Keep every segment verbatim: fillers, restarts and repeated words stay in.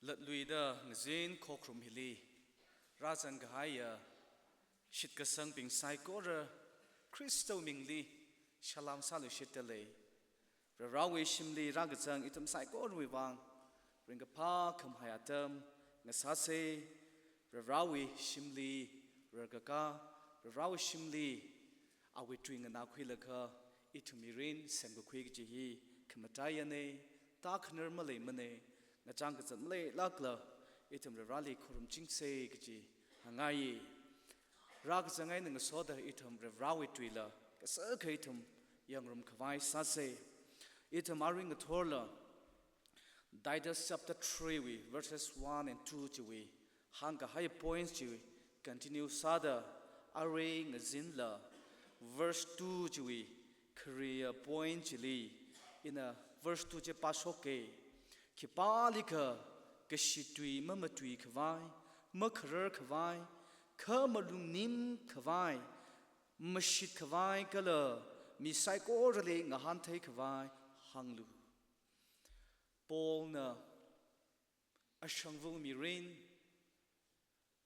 Latluida ngazin khokharum hili rāzang kahaiya shitkasangbing saikora Khristawui mingli salam sāluishitdalei. Varivarāwui shimli rākazang ithum saikorawui vang ringkaphā khamahai atam ngasāsa. Varivarāwui shimli rarkaka, Varivarāwui shimli awui tui nganākhuilaga ithum mirin semkakhui kaji hi khamataiyana. Tākhanar maleimana, ngachang kazat maleilākla ithum Varivarāli khorumchingsa kaji hāngngai. Rākazang eina ngasoda ithum Varivarāwui tuila kasākha ithum yangramkhavai sāsa. Ithum arui ngathorla Titus chapter three wui verses one and two chiwui hāngkahai points chi continue sāda, arui ngazinla verse two chiwui khare point chili ina verse two chi pāshoka. Khipālikha kashi tui mamatuikhavai, makhararkhavai, kha malungnim khavai, mashitkhavai kala mi saikorali ngahāntheikhavai hānglu. Paulna ashangva mirin,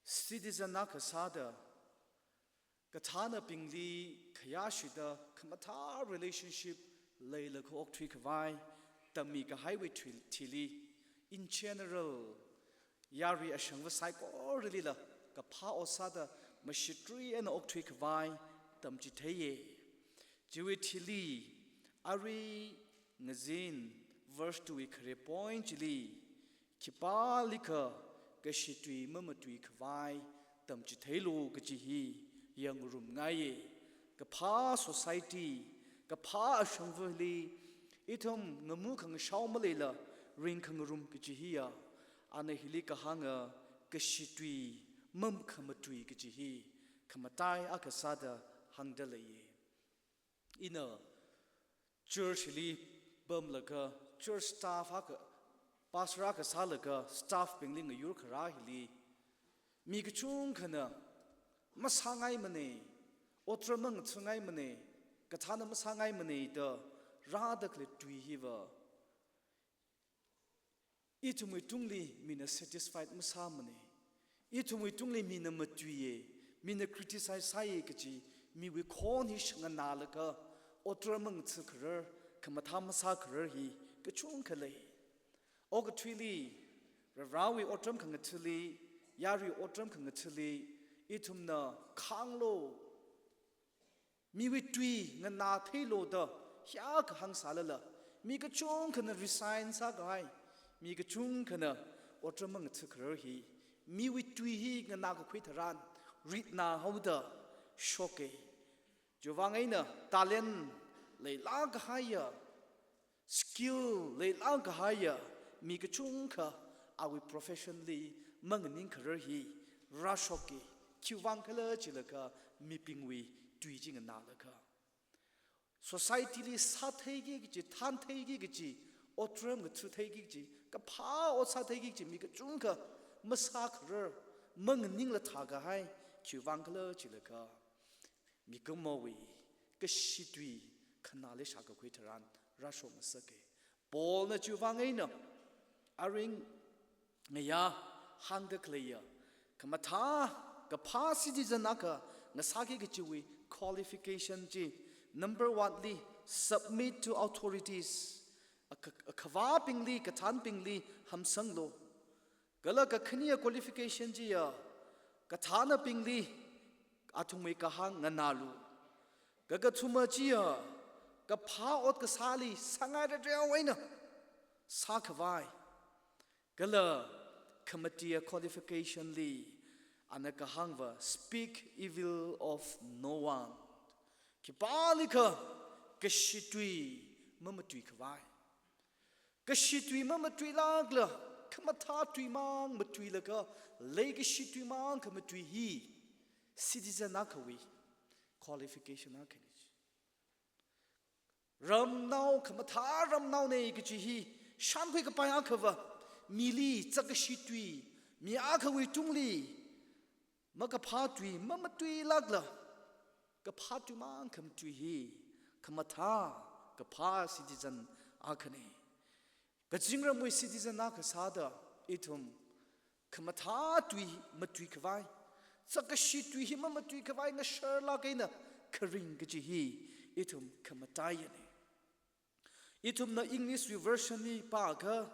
citizen akha sāda, kathānabingli khayāshida khamathā relationship leilaga okthuikhavai tammikahaiwui thui-, thili, in general, yarui ashangva saikoralila kaphā ot sāda mashitrui eina okthuikhavai tamchitheiya. Chiwui thili, arui ngazin verse two wui khare point chili, khipālikha kashi tui mamatuikhavai tamchitheilu kaji hi yangngarumngaiya. Kaphā society, kaphā ashangvali ithum ngamu khangashao maleila ringkhangarum kaji hiya, ana hili kahānga kashi tui makhamatui kaji hi khamatai akha sāda hāngdaleiya. Ina church li pamlaga, church staff akha, pastor akha sālaga, staff bingli ngayur kharā hili, mi kachungkhana masāngaimana, otram mangathangaimana, kathāna masāngaimana da rāda khalei tui hiva, ithumwui tungli mina satisfied masāmana. Ithumwui tungli mina matuiya, mina criticize sāya kaji miwui khon hi shanganālaga, otram mangatha kharar, khamathā masā kharar hi kachungkha lei. Okathuili, Varivarāwui otram khangathali, yarui otram khangathali, ithumna khānglo, miwui tui nganātheilo da hiyākha hāngsālala, mi kachungkhana resign sākahai, mi kachungkhana otram mangatha kharar hi, miwui tui hi nganākakhui tharan ritnā haoda shoka. Chiwuivang eina talent leilākahaiya, skill leilākahaiya mi kachungkha awui profession li manganing kharar hi rāshoka. Khiwuivang khala chilaga mibingwui tui chi nganālaga. Society li sātheiki kaji, thāntheiki kaji, otram ngathatheiki kaji, kaphā ot sātheiki kaji mi kachungkha masā kharar, manganingla thākahai, khiwuivang khala chilaga mikumowui kashi tui khanāli shākakhui tharan rāshok ngasaka. Paulna chiwuivang eina arui ngayā hāngda khaleiya khamathā kaphā citizen akha ngasāki kajiwui qualification chi, number one li, submit to authorities. Akha-, akhavābingli, kathānbingli hamsanglo. Kala kakhane qualification chiya, kathānabingli athumwui kahāng nganālu. Kakathuma chiya, kaphā ot kasāli sāngairareo eina sākhavai. Kala khamatiya qualification li ana kahāngva, speak evil of no one. Khipālikha kashi tui mamatuikhavai. Kashi tui mamatuilākla, khamathā tuimang matuilaga, leikashi tuimang khamatui hi citizen akhawui qualification akhana. Ramnao, khamathā ramnaona kaji hi shānkhui kapai akhava, mili zakkashi tui, mi akhawui tungli makaphā tui mamatuilākla, kaphā tuimang khamatui hi khamathā kaphā citizen akhana. Kazingramwui citizen akha sāda, Ithum khamathā tui matuikhavai, zakkashi tui hi mamatuikhavai ngasharlāk eina kharing kaji hi ithum khamataiyana. Ithumna English version li pākha,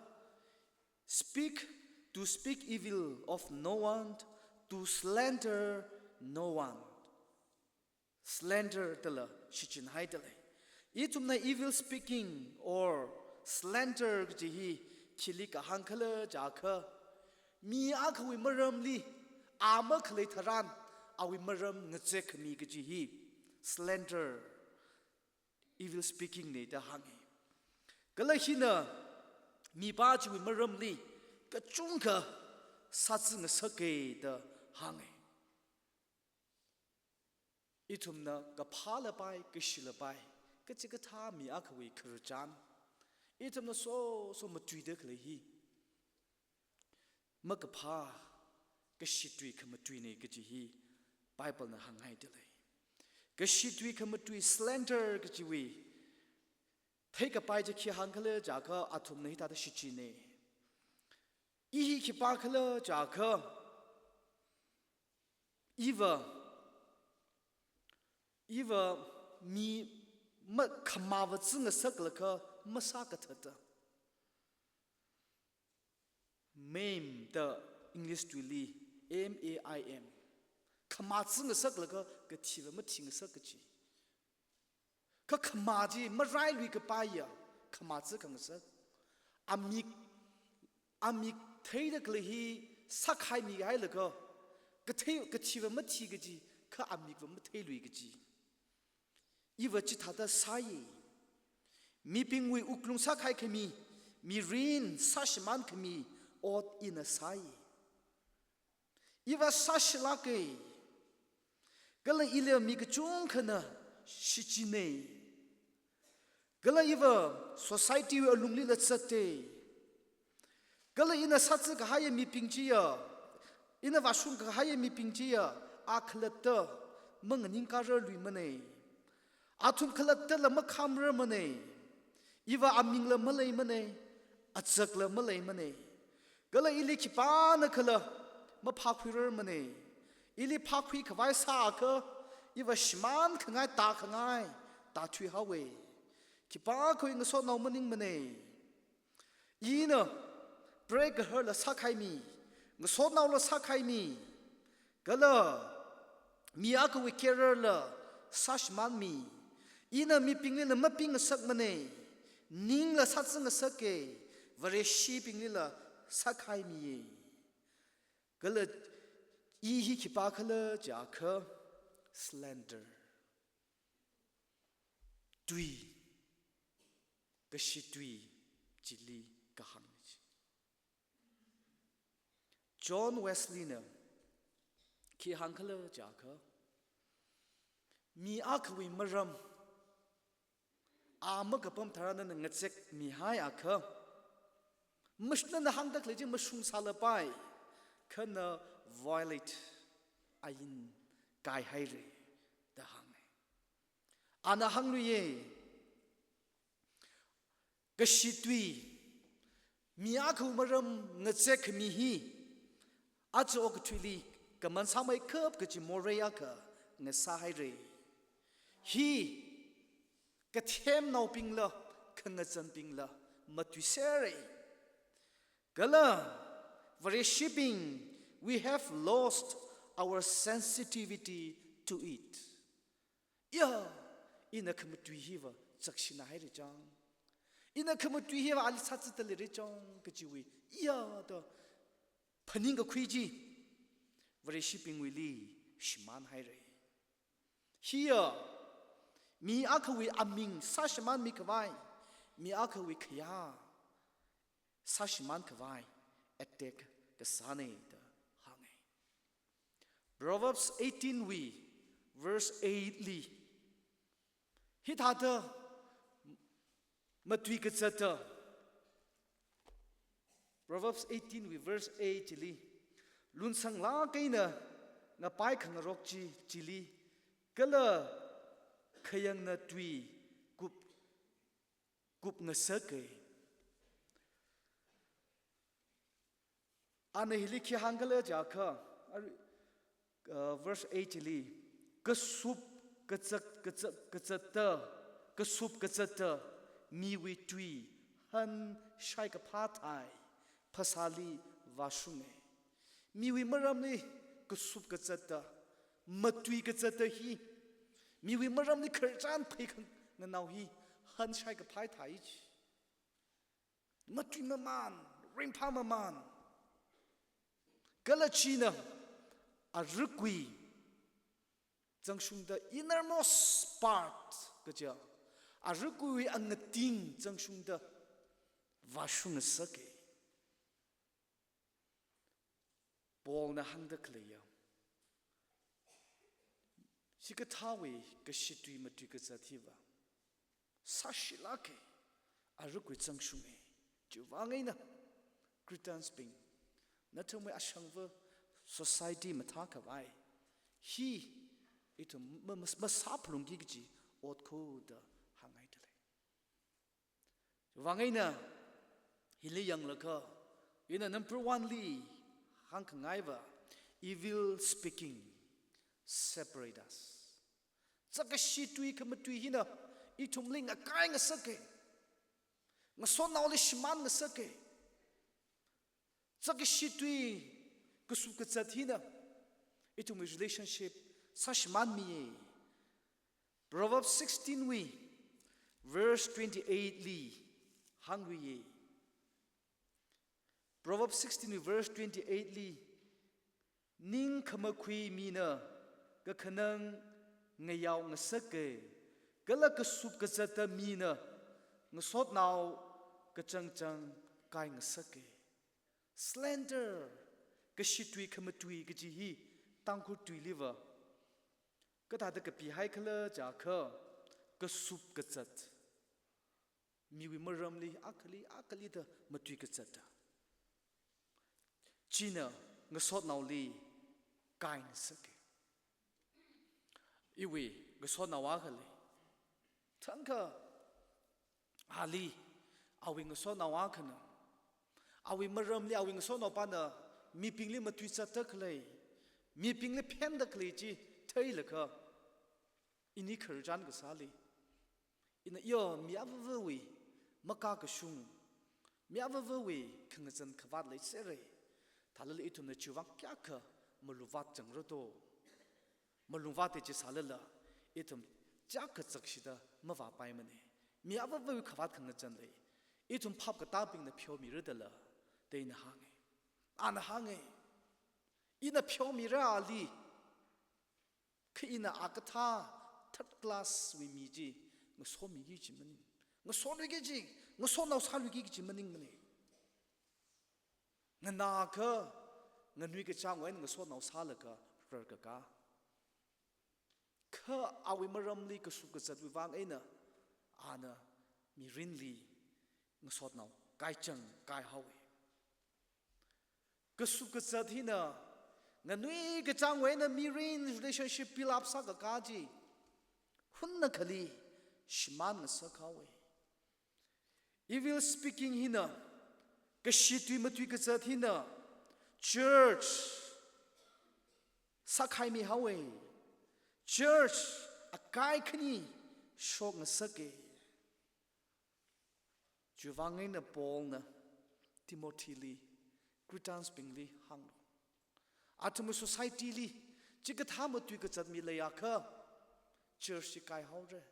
"Speak, to speak evil of no one, to slander no one." Slander dala shichinhaida lei. Ithumna evil speaking or slander kaji hi khili kahāng khala jiakha, mi akhawui maramli a makhalei tharan awui maram ngazek khami kaji hi slander, evil speaking na da hānga. Kala hina mipā chiwui maramli kachungkha sāzi ngasaka da hānga. Ithumna kaphā lapai, kashi lapai, kachikathā mi akhawui khararchan, ithumna soso matuida khalei hi makaphā, kashi tui khamatuina kaji hi Bible na hānghaida lei. Kashi tui khamatui, slander kajiwui theikapai chi khi hāng khala jiakha, athumna hithāda shichina. I hi khipā khala jiakha, iva, iva mi ma-, khamāva zi ngasaklaga masākathata. Maim da English tuili, M A I M. Khamā zi ngasaklaga kathiva mathi ngasak kaji. Kha khamā chi marailui kapaiya khamā zi khangasak. Amik, amik theida khalei hi sākhaimi hailaga, kathei, kathiva mathi kaji, kha amikva matheilui kaji. Iva chithāda sāi. Mibingwui wuklung sākhai khami, mirin sāshimān khami ot ina sāi. Iva sāshilāka. Kala ili mi kachungkhana shichinai. Kala iva society wui alungli la zatai. Kala ina sāzi kahaiya mibing chiya, ina vāshung kahaiya mibing chiya, a khalatta manganing kārarluimanei. Athum khalattala makhamrarmanei. Iva amingla maleimanei, azakla maleimanei. Kala ili khipānakhala maphākhuirarmanei. Ili phākhui khavai sākha, iva shimān khangai, tā khangai, tāthui haowa. Khipākhawui ngasotnao maningmanei. Ina preigaharla sākhaimi, ngasotnaola sākhaimi, kala mi akhawui career la sāshimānmi. Ina mibinglila maping ngasakmanei, ningla sāzi ngasaka, Vareshibinglila sākhaimiya. Kala i hi khipā khala jiakha slander. Tui, kashi tui chili kahāng chi. John Wesley na khi hāng khala jiakha, mi akhawui maram a makapam tharan nana ngazekmihaiakha, mash-, nana hāngda khalei chi mashungsālapai, kha na violate, ain kaihaira da hānga. Ana hāngluiya, kashi tui, mi akhawui maram ngazek khami hi, aja okathuili kaman sāmeikhap kaji morei akha ngasāhaira. Hi kathemnaobingla, khangazanbingla matuisera. Kala Vareshibing, we have lost our sensitivity to it. Ya, ina khamatui hiva zakshina haira chang. Ina khamatui hiva ali sāzida leira chang kajiwui, ya da phaningkakhui chi Vareshibingwuili shimānhaira. Hiya, mi akhawui aming sāshimānmi khavai, mi akhawui khayā sāshimān khavai attack kasāna da hānga. Proverbs eighteen wui verse eight li hithāda matui kazata, Proverbs eighteen wui verse eight chili, lunsanglāk eina ngapai khangarok chi chili, kala khayangna tui kup, kupngasaka. Ana hili khi hāngkhala jiakha, ar-, uh, verse eight li, kasup kazat, kazat, kazatta, kasup kazatta miwui tui hānshai kaphā thai phasāli vāshunge. Miwui maramli kasup kazatta, matui kazatta hi, miwui maramli khararchan pheikhanganao hi hānshai kaphā thai chi. Matui mamān, ringphā mamān. Kala china arugui zangshungda innermost part kaja, arugui angating zangshungda vāshung ngasake. Paulna hāngda khaleiya, chikathāwui kashi tui matui kazat hiva sāshilāke, arugui zangshunge. Chiwuivang eina, Cretans bing, nathumwui ashangva society mathākhavai hi ithum ma-, ma-, masāphalungki kaji ot khuida hāngngaidalei. Chiwuivang eina, hili yanglaga, ina number one li hāngkhangaiva, evil speaking separate us. Zakashi tui khamatui hina ithumli ngakai ngasake. Ngasotnaoli shimān ngasake. Zakashi tui kasup kazat hina ithumwui relationship sāshimānmiye. Proverbs sixteen wui verse twenty-eight li hāngluiye. Proverbs sixteen wui verse twenty-eight li, ning khamakhui mina kakhanang ngayao ngasake, kala kasup kazatta mina ngasotnao kachangchang kai ngasake. Slander, kashi tui khamatui kaji hi Tangkhul tuiliva kathāda kapihaikhala jiakha, kasup kazat. Miwui maramli akhali, akhali da matui kazatta. China ngasotnaoli kai ngasake. Iwui ngasotnao akha lei. Thangkha ali, awui ngasotnao akhana, awui maramli awui ngasotnaopana mibingli matui zatda khalei, mibingli phenda khalei chi theilaga, ini khararchan kasāli, ina yo mi avāvawui makakashung, mi avāvawui khangazan khavāt leisera. Thālala ithumna chiwuivang kayākha malungvāt changra do. Malungvāta chi sālala, ithum chak kazakshida mavāpaimane. Mi avāvawui khavāt khangazan lei. Ithum phap katābingna pheomira dala, da ina hānge. Ana hānge, ina pheomira ali, kha ina a kathā third class wui mi chi ngasomiki kaji maning. Ngasonuiki kaji, ngasotnao sānuiki kaji maningmane. Nganākha, nganuikachāngwui eina ngasotnao sālaga rarkaka. Kha awui maramli kasup kazatwui vang eina, ana mirinli ngasotnao kaichang kaihaowe. Kasup kazat hina nganuikachāngwui eina mirin relationship build up sākaka chi, hunnakhali shimān ngasakhaowe. Evil speaking hina, kashi tui matui kazat hina, church sākhaimihaowe. Church akai khani shok ngasake. Chiwuivang eina Paulna Timothyli, Cretans bingli hānglu. Athumwui society li chikathā matui kazat mi leiakha, church chi kaihaora.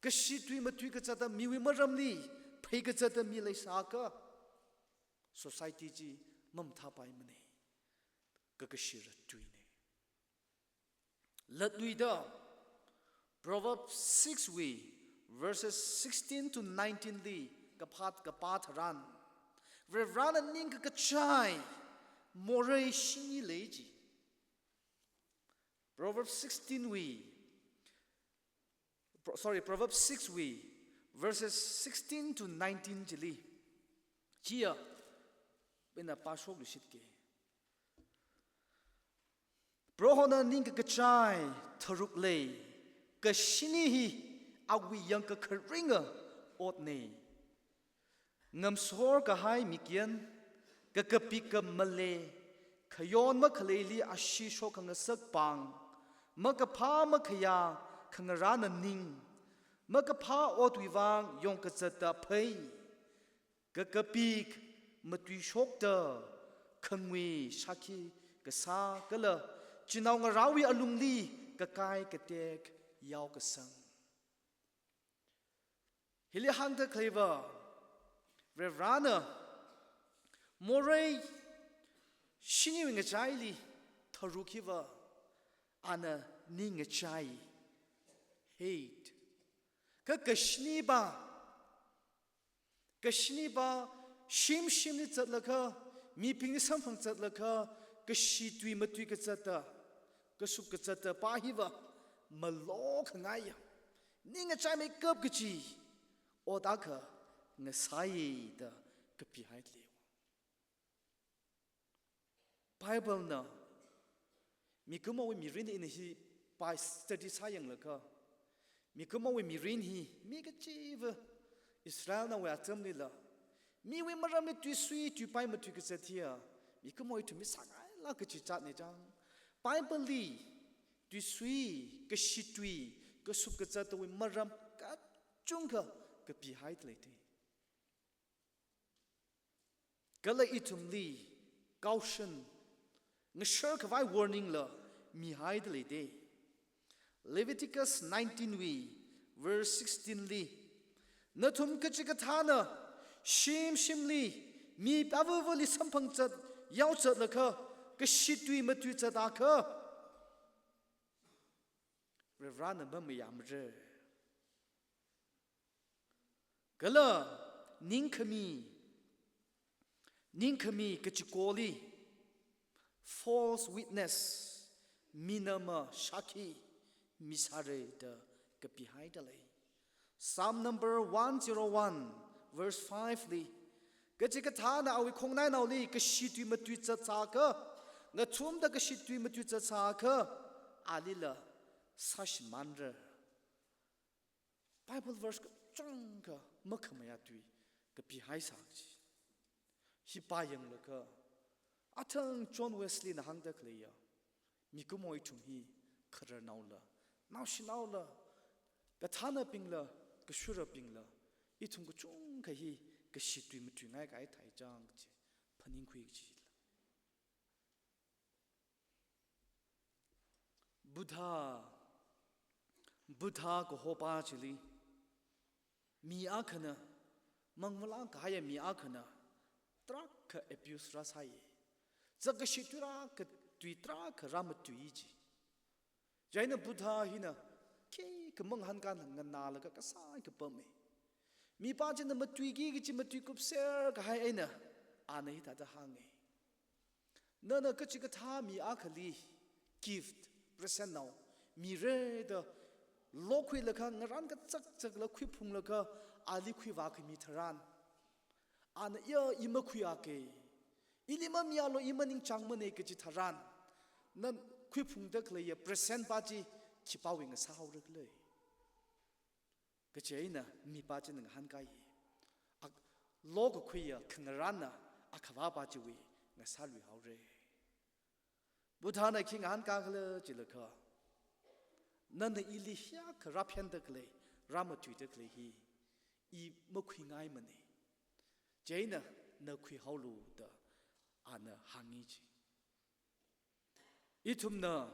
Kashi tui matui kazatta miwui maramli phei kazatta mi leisāakha, society chi mamathāpaimane. Kakashira tuine. Latluida, Proverbs six wui verses sixteen to nineteen li kaphat kapā tharan, Varivarana ningkakachai morei shini lei ji. Proverbs sixteen wui, Pro-, sorry, Proverbs six wui verses sixteen to nineteen chili, chiya ina pāshokluishitke. Prohona ningkakachai tharuk lei, kashini hi awui yangkakharinga otne. Ngamsor kahai mikyan, Kakapik kamale, khayon makhaleili ashee shokhangasak pāng, makaphā makhayā khangarāna ning, makaphā otwui vang yongkazata phei, kakapik matuishokta khangui shākhi kasā kala chinaongarāwui alungli kakai katek yaokasang. Hili hāngda khaleiva, Varivarana morei shiniwui ngachaili tharuk hiva ana ningachai, hate. Kha kashini pa, kashini pa shim shimli zatlaga, mibingli samphang zatlaga, kashi tui matui kazata, kasup kazata pa hiva malokhangai ya, ningachaimeikap kachi ot akha ngasāi da kapihaida lei. Bible na, mikumowui mirin ina hi pai study sāyanglaga, mikumowui mirin hi mi kachiva Israelnaowui atamlila miwui maramli tuisui tuipai matui kazat hiya, mikumo ithumli sāngailāk kachi zatne chang. Bible li tuisui, kashi tui, kasup kazatwui maram kachungkha kapihaida lei te. Kala ithumli caution, ngashar khavai warning la mihaida lei te. Leviticus nineteen wui verse sixteen li, nathum kachikathāna shim shimli mi avavali samphang zat, yao zatlaga, kashi tui matui zat akha, Varivarana mamayāmara. Kala ningkhami, ningkhami kachikoli false witness, minama shākhi misāra da kapihaida lei. Psalm number one zero one, verse five li, kachikathāna awui khongnainaoli kashi tui matui zat sākha, ngathumda kashi tui matui zat sākha, alila sāshimānra. Bible verse kachungkha makhamayā tui kapihaisa kachi. Hi pāyanglaga, athang John Wesley na hāngda khaleiya, mikumo ithum hi khararnaola, naoshinaola, kathānabingla, kashurabingla, ithum kachungkha hi kashi tui matuingai kahai thai chang kachi phaningkhui kachila. Buddha, Buddha kahopa chili, mi akhana, mangmala kahaiya mi akhana, tarākha abuse rāsai. Zakashi tui rākatui tarākha rāmatui chi. Chieina Buddha hina, khikha mangahānkān nganālaga kasai kapame. Mipā china matuiki kachi matuikupser kahai eina, ana hithāda hānge. Nana kachikathā mi akhali gift, present nao, mira da lokhuilaga ngarān kachakchakla khuiphunglaga ali khuivākhami tharan, ana ya i makhuiake, ili mamialu i maningchāngmane kachi tharan, na khuiphungda khaleiya present pa chi khipāwui ngasāhaora khala? Kachi eina mipā china ngahānkai. Ak-, lokakhuiya khangarānna akhavā pa chiwui ngasāluihaora. Buddhana khi ngahānkā khala jilaga, nana ili hiyākha rāpheonda khalei, rāmatuida khalei hi, i makhuingaimane. Chieina na khuihaolu da ana hāngi chi. Ithumna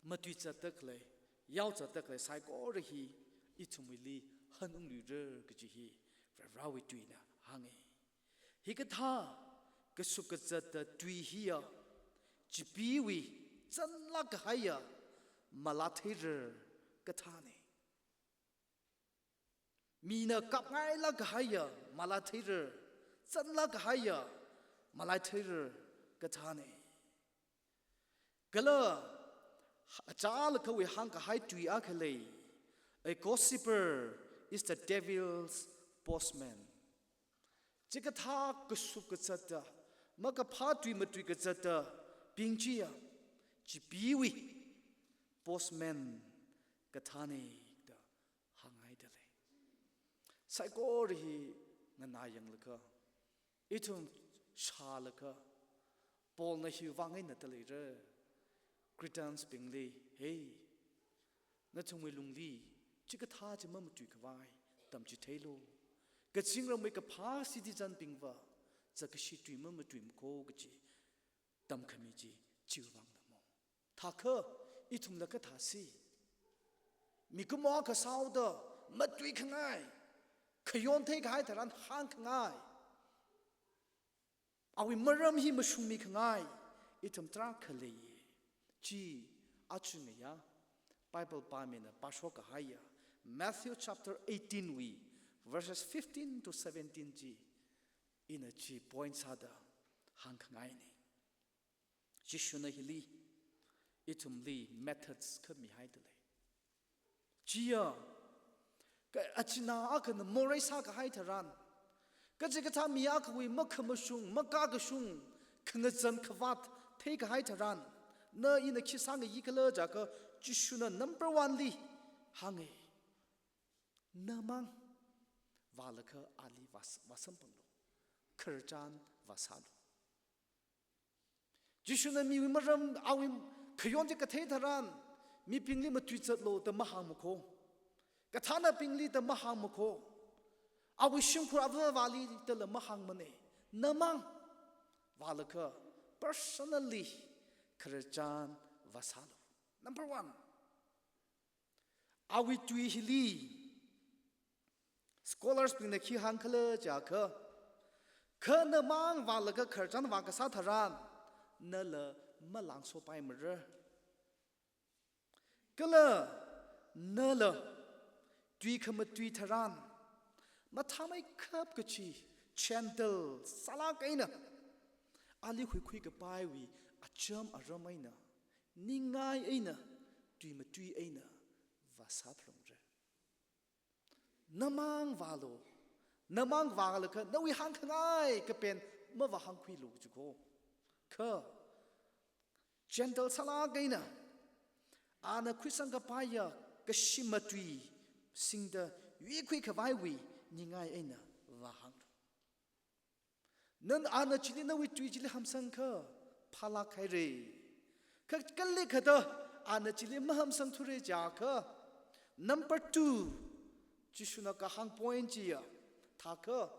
matuizatda khalei, yaozatda khalei saikora hi ithumwuili hanungluira kaji hi Varivarawui tuina hānge. Hikathā kashuk kazata tui hiya, Chipeewui zanlāk kahaiya malātheirar kathāne. Mina kapngailāk kahaiya malātheirar, zanlāk kahaiya malātheirar kathāne. Kala achālakhawui hāngkahai tui akha lei, "A gossiper is the devil's postman." Chikathā kashuk kazata, makaphā tui matui kazatabing chiya, Chipeewui postman kathāne da hānghaida lei. Saikora hi nganāyanglaga, ithum shālaga, Paulna hiwui vang eina da leira, Cretans bingli, hey, nathumwui lungli chikathā chi mamatuikhavai tamchitheilu. Kazingramwui kaphā citizen bingva zakkashi tui mamatuimako kaji tamkhami chi chiwui vangna mo. Thakha ithumla kathāsi? Mikumo akha sāhaoda matuikhangai, khayon theikahai tharan hāngkhangai, awui maram hi mashungmikhangai ithum tarākha leiya. Chi aja ngayā Bible pāmina pāshokkahaiya Matthew chapter eighteen wui verses fifteen to seventeen chi ina chi point sāda hāngkhangaina. Jishuna hili ithumli methods kha mihaida lei. Chiya, ka-, achina akhana morei sākahai tharan, kachikathā mi akhawui makhamashung, makakashung, khangazan khavāt theikahai tharan, na ina khi sāngayi khala jiakha, Jishuna number one li hānga, namang vālaga ali vā-, vāsamphanglu, khararchan vāsālu. Jishuna miwui maram, awui khayon chi kathei tharan, mibingli matuizatlu da mahāngmako. Kathānabingli da mahāngmako. Awui shimkhur avāvali dala mahāngmana. Namang vālaga personally khararchan vāsālu. Number one. Awui tui hili scholars bingna khi hāngkhala jiakha, kha namang vālaga khararchan vākasā tharan, nala malangsopaimara. Kala nala tui khamatui tharan, mathāmeikhap kachi, gentle sālāk eina, ali huikhui kapaiwui acham aram eina, ningai eina, tui matui eina vāsāphalungra. Namang vālu, namang vālaga nawui hāngkhangai kapen mavāhāngkhuilu kajiko. Kha gentle sālāk eina, ana khuisangkapaiya kashi matui singda yuikhui khavaiwui ningai eina vāhānglu. Nan ana chili nawui tui chili hamsangakha phālāk haira. Kha kalikhada ana chili mahamsangthura jiakha, number two, Jishuna kahāng point chiya, thakha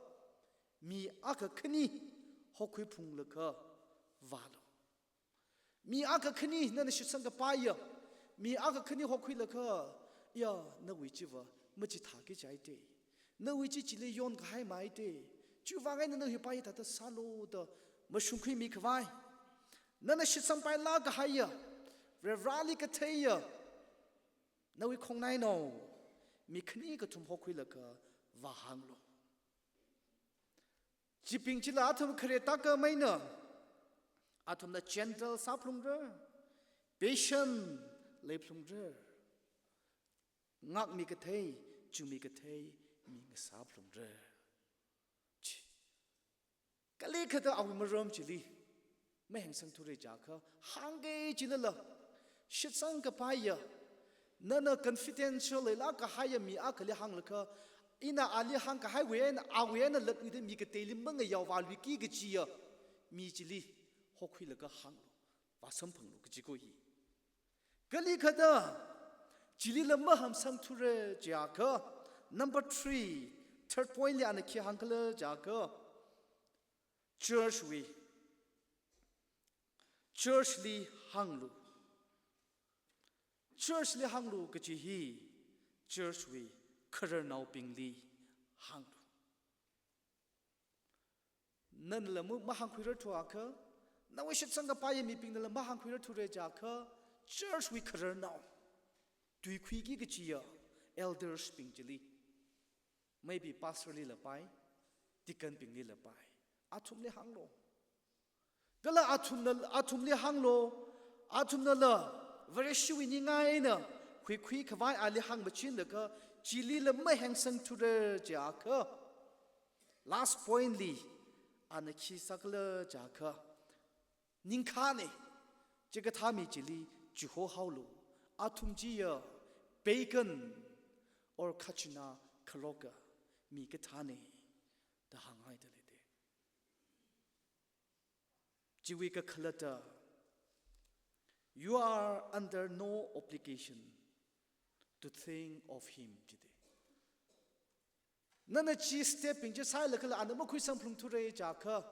mi akha khani hokhuiphunglaga vālu. Mi akha khani nana shitsangkapaiya, mi akha khani hokhuilaga, ya, nawui chiva machithāki jihaite, nawui chi chili yonkahaimei te, chiwui vang eina nawui hipa hithāda sālu da mashungkhuimi khavai, nana shitsangpailāk kahaiya, Varivarali katheiya nawui khongnainao mi khani kathum hokhuilaga vāhānglu. Chibing chila athum khare tākam eina, athumla gentle sāphalungra, patient leiphalungra, ngākmi kathei, chumi kathei mi ngasāphalungra. Chi, kalikhada awui maram chili mahengsangthura jiakha, hāngki jilala, shitsangkapaiya, nana confidential leilāk kahaiya mi akhali hānglaga, ina ali hāngkahaiwui eina, awui eina latluida mi kateili mangayao vāluiki kajiya mi chili hokhuilaga hānglu, vāsamphanglu kajiko hi. Kalikhada chilila mahamsangthura jiakha, number three, third point li ana khi hāngkhala jiakha, church wui, church li hānglu. Church li hānglu kaji hi, church wui khararnaobingli hānglu. Nanala mu mahāngkhuirarthuakha, nawui shitsangkapaiya mibingnala mahāngkhuirarthura jiakha, church wui khararnao, tuikhuiki kajiya elders bing chili, maybe pastor lila pai, deacon bingli la pai, athumli hānglu. Kala athumna, athumli hānglu, athumnala Vareshiwui ningai eina huikhui khavai ali hāngmachinlaga, chilila mahengsangthura jiakha, last point li ana khi sākhala jiakha, ningkhane, chikathā mi chili chihohaolu, athum chiya pagan or khajana khaloka mi kathāne da hānghaida leite. chiwui kakhalatta, "You are under no obligation to think of him," jida. Nana chi step bing chi sāhailaga ana makhuisangphalungthura jiakha,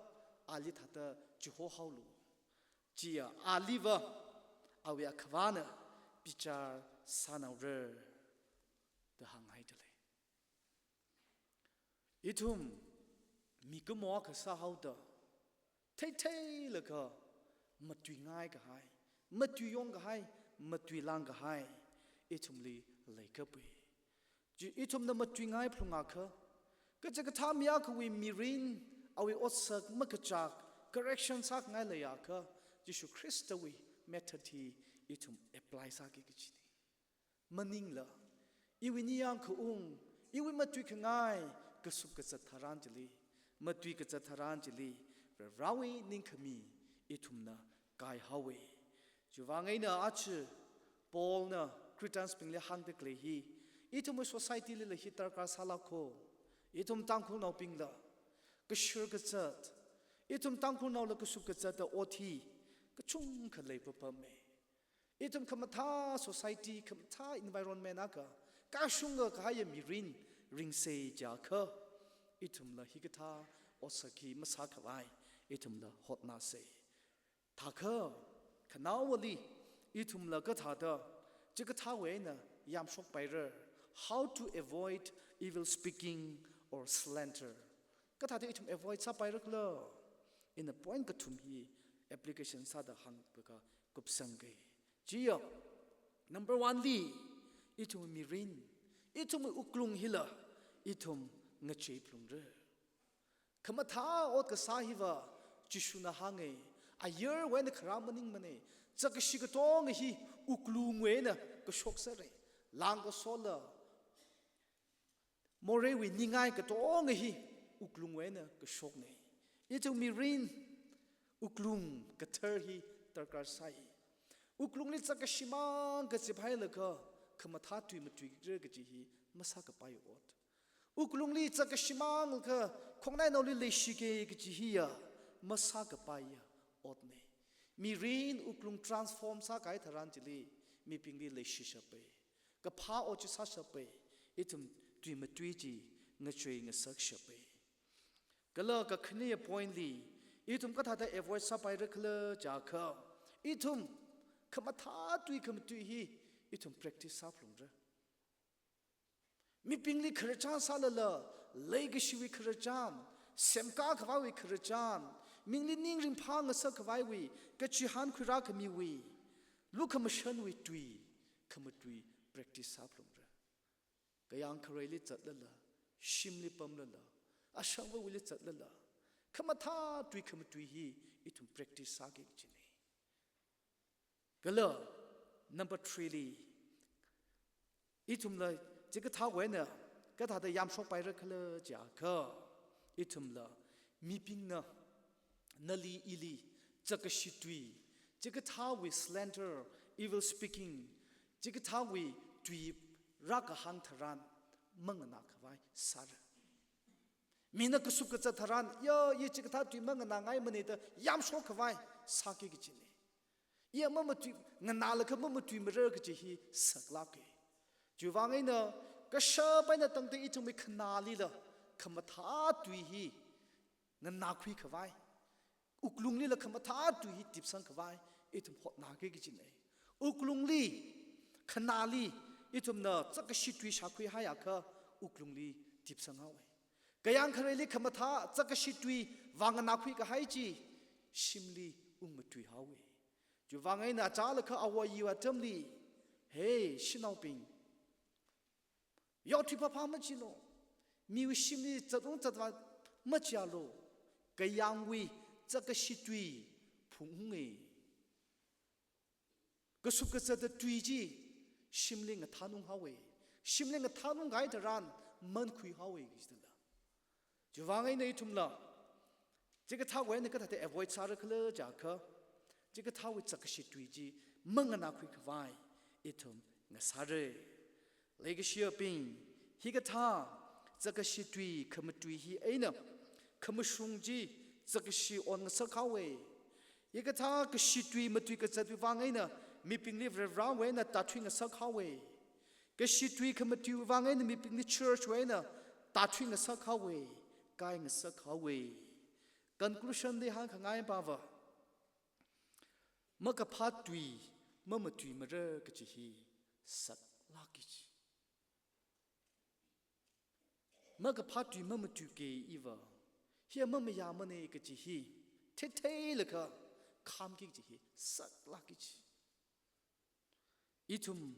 ali thāda chihohaolu. Chiya aliva awui akhavāna bichar sānaora da hānghaida lei. Ithum mikumo akha sāhaoda, theitheilaga matuingai kahai, matuiyong kahai, matuilang kahai ithumli leikapui. Chi ithumna matuingai phalungakha, kachikathā mi akhawui mirin, awui otsak makachak correction sāngai leiakha, Jishu Khristawui method hi ithum apply sāki kachina. Maningla, iwui ningyāng khaung, iwui matuikhangai, kasup kazat tharan chili, matui kazat tharan chili, Varivarāwui ningkhami ithumna kaihaowa. Chiwuivang eina aja Paulna Cretans bingli hāngda khalei hi, ithumwui society lila hi darkar sālāka, ithum Tangkhulnaobingla kashir kazat, ithum Tangkhulnaola kasup kazatda ot hi kachungkha leipapama. Ithum khamathā society, khamathā environment akha, kashunga kahaiya mirin ringsa jiakha, ithumla hikathā otsak hi masākhavai ithumla hotnāsa. Thākha, khanaowali ithumla kathāda chikathāwui eina yamshokpaira, how to avoid evil speaking or slander. Kathāda ithum avoid sāpaira khala? Ina point kathum hi application sāda hānglaga kupsangga. Chiya, number one li, ithum mirin, ithum wuklung hila ithum ngachei phalungra. Khamathā ot kasā hiva Jishuna hānga, ayarwui eina kharā maningmana, zakkashi katonga hi wuklungwui eina kashok sāra. Langkasola, moreiwui ningai katonga hi wuklungwui eina kashokna. Ithum mirin wuklung kathar hi darkar sai. Wuklungli zakkashimang kazip hailaga khamathā tui matuira kaji hi masākapai ot. Wuklungli zakkashimang laga khongnainaoli leishika kaji hiya masākapaiya otna. Mirin wuklung transform sākahai tharan chili mibingli leishishapa, kaphā ot chi sāshapa, ithum tui matui chi ngachei ngasakshapa. Kala kakhane point li, ithum kathāda avoid sāpaira khala jiakha, ithum khamathā tui khamatui hi ithum practice sāphalungra. Mibingli khararchan sālala, leikashiwui khararchan, semkā khavaiwui khararchan, mibingli ning ringphā ngasak khavaiwui, kachihān khuirā khamiwui, lukhamashanwui tui khamatui practice sāphalungra. Kayāng khareili zatlala, shimli pamlala, ashangvawuili zatlala, khamathā tui khamatui hi ithum practice sāki kajina. Kala number three li, ithumla chikathāwui eina kathāda yamshokpaira khala jiakha, ithumla mibingna nali ili zakkashi tui, chikathāwui slander, evil speaking, chikathāwui tui rākahāng tharan manganā khavai sāra. Mina kasup kazat tharan, ya, i chikathā tui manganāngaimana da yamshok khavai sāki kajina. I mamatui, nganālaga mamatuimara kaji hi saklāka. Chiwuivang eina kashap eina tangda ithumwui khanālila khamathā tui hi nganākhui khavai, wuklunglila khamathā tui hi tipsang khavai ithum hotnāki kajina. Wuklungli, khanāli ithumna zakkashi tui shākhui haiakha wuklungli tipsang haowa. Kayāng khareili khamathā zakkashi tui vānganākhui kahai chi shimli ungmatui haowa. Chiwuivang eina achālakha awo ayi atamli, hey, shanaobing, yaothui phāphā machilu, miwui shimli zatung zatvā machialu, kayāngwui zakkashi tui phungunga. Kasup kazatda tui chi shimli ngathānung haowa. Shimli ngathānung kahai tharan mankhui haowa kajidala. Chiwuivang eina ithumla chikathāwui eina kathāda avoid sāra khala jiakha, chikathāwui zakkashi tui chi manganākhui khavai ithum ngasāra. Leikashiyabing, hikathā zakkashi tui khamatui hi eina khamashung chi zakkashi onngasak haowa. Hikathā kashi tui matui kazatwui vang eina mibingli Varivarāwui eina tāthuingasak haowe. Kashi tui khamatui vang eina mibingli church wui eina tāthuingasak haowe, kaingasak haowe. Conclusion li hāngkhangai pava, makaphā tui mamatuimara kaji hi saklāki kaji. Makaphā tui mamatuike iva, hiya mamayāmane kaji hi theitheilaga khamki kaji hi saklāki kaji. Ithum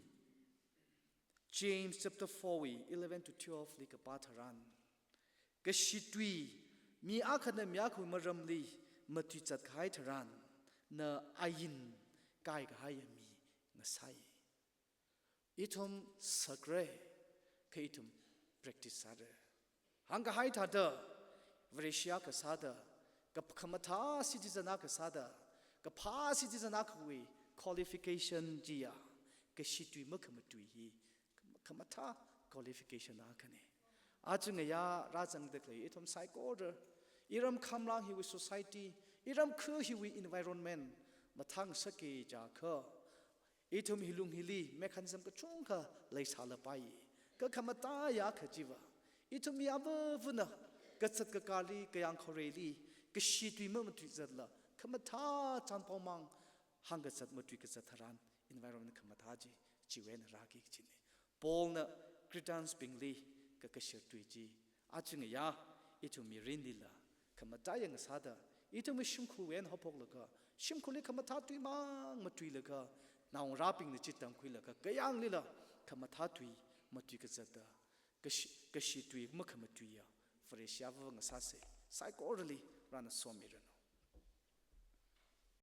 James chapter four wui eleven to twelve li kapā tharan, kashi tui mi akhana mi akhawui maramli matuizat kahai tharan, na ain kaikahaiya mi ngasai. Ithum sakra, kha ithum practice sāra. Hāngkahai thāda, Vareshi akha sāda, kap-, khamathā citizen akha sāda, kaphā citizen akhawui qualification chiya kashi tui makhamatui hi khamathā qualification akhane. Aja ngayā rāzangda khalei ithum saikora, iram khamrang hiwui society, iram khu hiwui environment mathāngasaka jiakha, ithum hi lung hili mechanism kachungkha leisālapai. Kha khamataiya kajiva, ithum mi avāvana kazat kakāli, kayāng khoreili kashi tui mamatuizatla, khamathā chānpaomang hāngkazat matuikazat tharan, environment khamathā chi chiwui eina rāki kajine. Paulna Cretans bingli kakashir tui chi, aja ngayā ithum mirinlila khamataiya ngasāda, ithumwui shimkhurwui eina haophoklaga, shimkhurli khamathā tuimang matuilaga, naongarābingna chi tamkhuilaga, kayānglila khamathā tui matuikazatda, kashi, kashi tui makhamatuiya Vareshi avāva ngasāsa. Saikorali Varena somiranu.